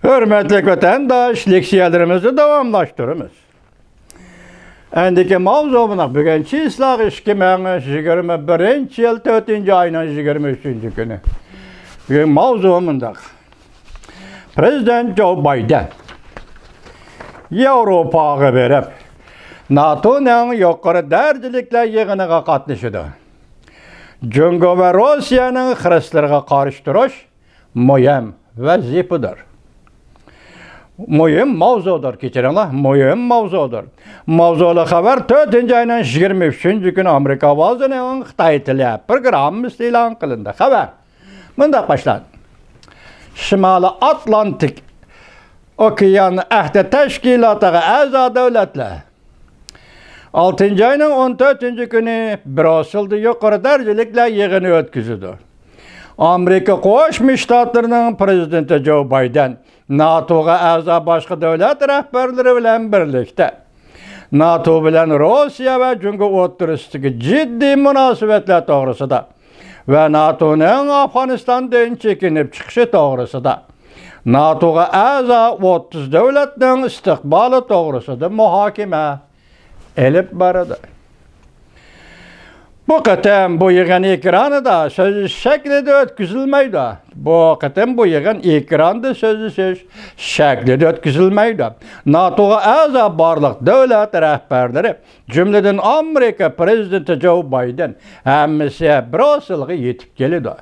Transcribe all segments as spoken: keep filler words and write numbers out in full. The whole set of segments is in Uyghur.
ھۆرمەتلىك ۋەتەنداش، لېكسىيەلىرىمىزنى داۋاملاشتۇرىمىز. ئەندىكى ماۋزۇ مۇنداق. بۈگۈن چىسلاغ ئىككى مىڭ يىگىرمە بىرىنچى يىل تۆتىنچى ئاينىڭ يىگىرمە ئۈچىنچى كۈنى. بۈگۈن ماۋزۇ مۇنداق. پرېزىدېنت جو بايدېن ياۋروپاغا بېرىپ، ناتونىڭ يۇقىرى دەرىجىلىكلەر يىغىنىغا قاتنىشىدۇ. جۇڭگو ۋە روسىيەنىڭ خىرىسلىرىغا قارشى تۇرۇش مۇھىم ۋەزىپىدۇر. مۇھىم ماۋزۇدۇر، كەچۈرۈڭلار، مۇھىم ماۋزۇدۇر. ماۋزۇلۇق خەۋەر تۆتىنچى ئاينىڭ يىگىرمە ئۈچىنچى كۈنى ئامېرىكا ئاۋازىنىڭ خىتاي تىلى پروگراممىسىدا ئېلان قىلىندى. خەۋەر مۇنداق باشلاندى. شىمالىي ئاتلانتىك ئوكيان ئەھدى تەشكىلاتىغا ئەزا دۆلەتلەر ئالتىنچى ئاينىڭ ئون تۆتىنچى كۈنى بروسسېلدا يۇقىرى دەرىجىلىكلەر يىغىنى ئۆتكۈزىدۇ. ئامېرىكا قوشما شتاتلىرىنىڭ پرېزىدېنتى جو بايدېن ناتوغا ئەزا باشقا دۆلەت رەھبەرلىرى بىلەن بىرلىكتە ناتو بىلەن روسىيە ۋە جۇڭگو ئوتتۇرىسىدىكى جىددىي مۇناسىۋەتلەر توغرىسىدا ۋە ناتونىڭ ئافغانىستاندىن چېكىنىپ چىقىشى توغرىسىدا، ناتوغا ئەزا ئوتتۇز دۆلەتنىڭ ئىستىقبالى توغرىسىدا مۇھاكىمە ئېلىپ بارىدۇ. بۇ قېتىم بۇ يىغىن ئېكرانىدا سۆزلىشىش شەكلىدە ئۆتكۈزۈلمەيدۇ. بۇ قېتىم بۇ يىغىن ئېكراندا سۆزلىشىش شەكلىدە ئۆتكۈزۈلمەيدۇ. ناتوغا ئەزا بارلىق دۆلەت رەھبەرلىرى، جۈملىدىن ئامېرىكا پرېزىدېنتى جو بايدېن ھەممىسى بروسسېلغا يېتىپ كېلىدۇ.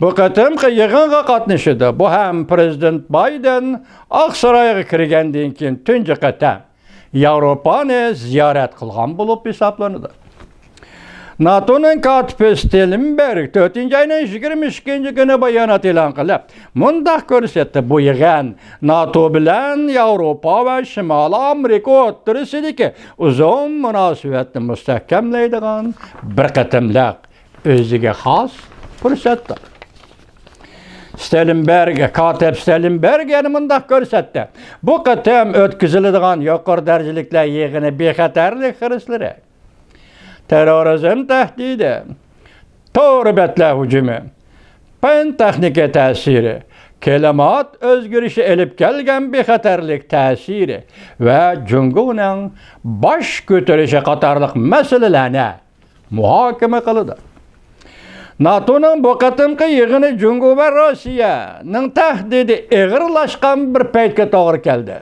بۇ قېتىمقى يىغىنغا قاتنىشىدۇ. بۇ ھەم پرېزىدېنت بايدېن ئاقسارايغا كىرگەندىن كېيىن تۇنجى قېتىم ياۋروپانى زىيارەت قىلغان بولۇپ ھېسابلىنىدۇ. ناتونىڭ كاتىپى ستېلنبېرگ تۆتىنچى ئاينىڭ يىگىرمە ئىككىنچى كۈنى بايانات ئېلان قىلىپ، مۇنداق كۆرسەتتى: بۇ يىغىن ناتو بىلەن ياۋروپا ۋە شىمالىي ئامېرىكا ئوتتۇرىسىدىكى ئۇزۇن مۇناسىۋەتنى مۇستەھكەملەيدىغان بىر قېتىملىق ئۆزىگە خاس پۇرسەتتۇر. ستېلنبېرگ، كاتىپ ستېلنبېرگ يەنە مۇنداق كۆرسەتتى: بۇ قېتىم ئۆتكۈزۈلىدىغان يۇقىرى دەرىجىلىكلەر يىغىنى بىخەتەرلىك خىرىسلىرى، تېررورىزم تەھدىتى، تور بەتلەر ھۇجۇمى، پەن تېخنىكا تەسىرى، كىلىمات ئۆزگىرىشى ئېلىپ كەلگەن بىخەتەرلىك تەسىرى ۋە جۇڭگونىڭ باش كۆتۈرۈشى قاتارلىق مەسىلىلەرنى مۇھاكىمە قىلىدۇ. ناتونىڭ بۇ قېتىمقى يىغىنى جۇڭگو ۋە روسىيەنىڭ تەھدىتى ئېغىرلاشقان بىر پەيتكە توغرا كەلدى.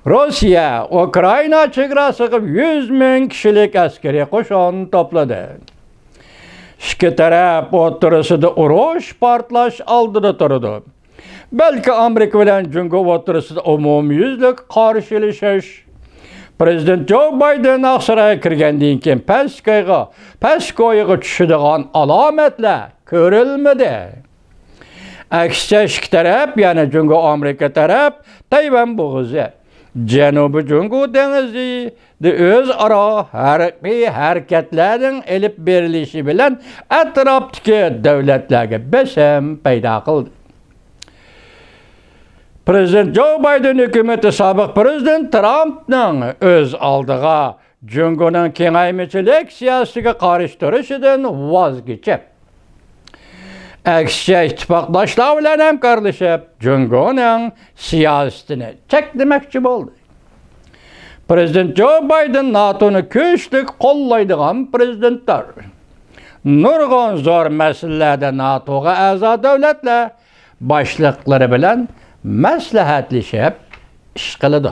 روسىيە ئۇكرائىنا چېگراسىغا يۈز مىڭ كىشىلىك ئەسكىرىي قوشۇن توپلىدى. ئىككى تەرەپ ئوتتۇرىسىدا ئۇرۇش پارتلاش ئالدىدا تۇرىدۇ. بەلكى ئامېرىكا بىلەن جۇڭگو ئوتتۇرىسىدا ئومۇميۈزلۈك قارشىلىشىش، پرېزىدېنت جو بايدېن ئاقسارايغا كىرگەندىن كېيىن پەسكويغا، پەسكويغا چۈشىدىغان ئالامەتلەر كۆرۈلمىدى. ئەكسىچە، ئىككى تەرەپ، يەنى جۇڭگو ئامېرىكا تەرەپ تەيۋەن بوغۇزى، جەنۇبىي جۇڭگو دېڭىزىدا ئۆزئارا ھەربىي ھەرىكەتلەرنىڭ ئېلىپ بېرىلىشى بىلەن ئەتراپتىكى دۆلەتلەرگە بېسىم پەيدا قىلدى. پرېزىدېنت جو بايدېن ھۆكۈمىتى سابىق پرېزىدېنت ترامپنىڭ ئۆز ئالدىغا جۇڭگونىڭ كېڭەيمىچىلىك سىياسىتىگە قارشى تۇرۇشىدىن ۋاز كېچىپ، ئەكسىچە ئىتتىپاقداشلار بىلەن ھەمكارلىشىپ، جۇڭگونىڭ سىياسىتىنى چەكلىمەكچى بولدى. پرېزىدېنت جو بايدېن ناتونى كۈچلۈك قوللايدىغان پرېزىدېنتتۇر. نۇرغۇن زور مەسىلىلەردە ناتوغا ئەزا دۆلەتلەر باشلىقلىرى بىلەن مەسلىھەتلىشىپ ئىش قىلىدۇ.